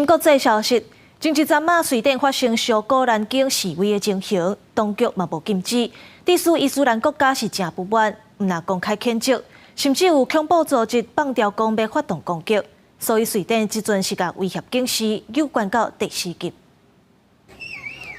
國際消息，前一陣仔瑞典發生燒古蘭經示威的情形，當局嘛無禁止。對此伊斯蘭國家是誠不滿，毋但公開譴責，甚至有恐怖組織放調講欲發動攻擊。所以瑞典這陣是共威脅警示有關到第四級。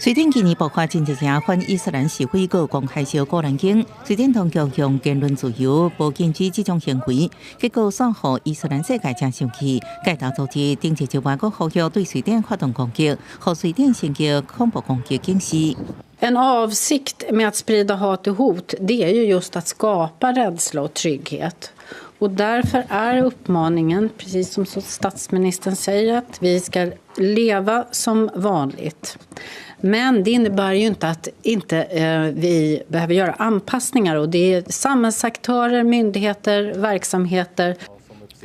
瑞典今年爆發真濟件反伊斯蘭示威，閣公開燒古蘭經。瑞典當局用言論自由，無禁止這種行為，結果煞予伊斯蘭世界誠生氣。蓋達組織頂一周外閣呼籲對瑞典發動攻擊，予瑞典升級恐怖攻擊警示。 En avsikt med att sprida hat och hot, det är ju just att skapa rädsla och trygghet. Och därför är uppmaningen, precis som statsministern säger, att vi ska leva som vanligt. Men det innebär ju inte att inte vi behöver göra anpassningar och det är samhällsaktörer, myndigheter, verksamheter.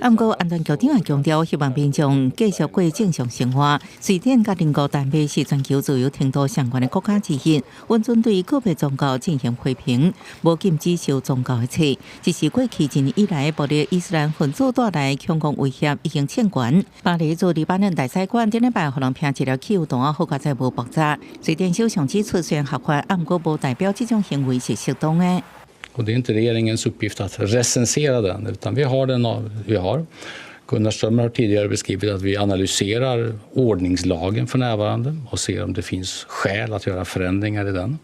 毋過安全局長也強調，希望民眾繼續過正常生活。瑞典佮鄰國丹麥是全球自由程度上懸的國家之一，允准對個別宗教進行批評，無禁止燒宗教的冊。只是過去一年以來，暴力伊斯蘭分子帶來恐攻威脅已經升懸。巴黎駐黎巴嫩大使館頂禮拜予人拋一粒汽油彈，好佳哉無爆炸。瑞典首相指出，雖然合法，毋過無代表這種行為是適當的。 Och det är inte regeringens uppgift att recensera den, utan vi har den vi har. Gunnar Strömmer har tidigare beskrivit att vi analyserar ordningslagen för närvarande och ser om det finns skäl att göra förändringar i den.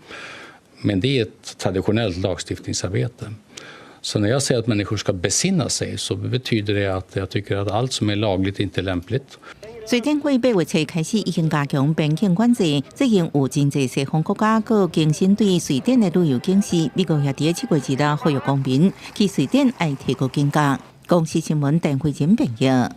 Men det är ett traditionellt lagstiftningsarbete. Så när jag säger att människor ska besinna sig så betyder det att jag tycker att allt som är lagligt inte är lämpligt. 瑞典過八月初開始已經加強邊境管制，最近有真濟西方國家閣更新對瑞典的旅遊警示。美國也佇7月2日呼籲公民去瑞典愛提高警覺。公視新聞鄧慧珍編譯。